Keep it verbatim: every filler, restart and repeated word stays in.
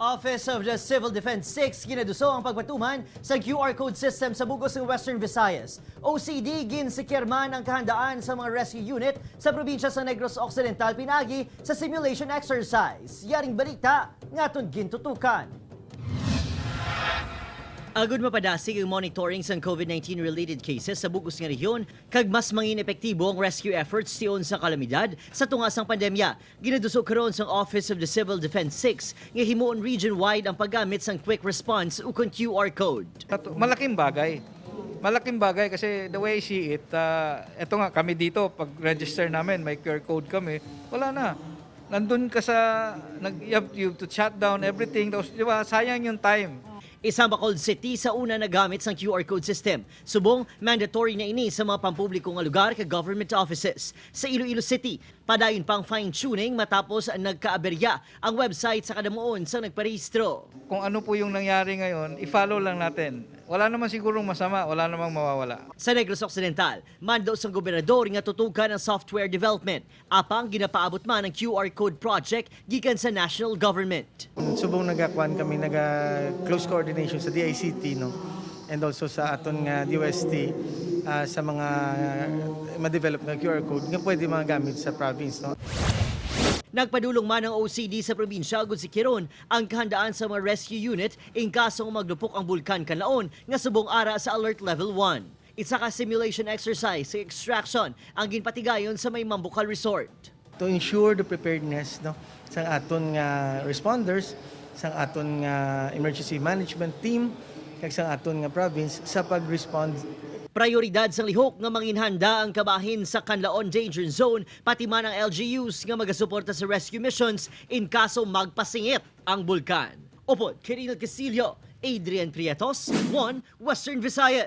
Office of the Civil Defense six ginaduso ang pagpatuman sa Q R code system sa bug-os nga Western Visayas. O C D, ginsikir man ang kahandaan sa mga rescue unit sa probinsya sa Negros Occidental pinaagi sa simulation exercise. Yaring balita nga aton gintutukan. Agud mapadasig ang monitoring sang COVID nineteen related cases sa bug-os nga rehiyon, kag mas mangin epektibo ang rescue efforts tion sa kalamidad sa tunga sang pandemya. Ginaduso karon sang Office of the Civil Defense six nga himuon region-wide ang paggamit sang quick response ukon Q R code. At malaking bagay. Malaking bagay kasi the way I see it, ah, eto nga kami dito, pag register namin, may Q R code kami, wala na. Nandun ka sa, nag, you have, you have to shut down everything. Tapos, di ba, sayang yung time. Isang Bacolod City sa una nagamit sang Q R code system. Subong, mandatory na ini sa mga pampubliko nga lugar kag government offices. Sa Iloilo City, padayon pa ang fine-tuning matapos nagkaaberya ang website sa kadamuon sa nagparehistro. Kung ano po yung nangyari ngayon, i-follow lang natin. Wala naman sigurong masama, wala namang mawawala. Sa Negros Occidental, mando sang gobernador nga tutukan ang software development. Apang ginapaabot man ang Q R code project gikan sa national government. Subong nagakuan kami, naga close coordination sa D I C T, no, and also sa aton nga D O S T, ah, sa mga ma-develop nga Q R code nga pwede magamit sa province, no. Nagpadulong man ang O C D sa probinsya agud sikiron ang kahandaan sa mga rescue unit in kaso nga maglupok ang Bulkan Kanlaon nga subong ara sa Alert Level one. Isa ka simulation exercise sa extraction ang ginpatigayon sa may Mambukal Resort. To ensure the preparedness, no, sang aton nga responders, sang aton nga emergency management team, kag sang aton nga province sa pag-respond. Prioridad sang lihok nga manginhanda ang kabahin sa Kanlaon Danger Zone, pati man ang L G Us nga magasuporta sa rescue missions in kaso magpasingit ang bulkan. Upod kay Rinald Castillo, Adrian Prietos, One Western Visayas.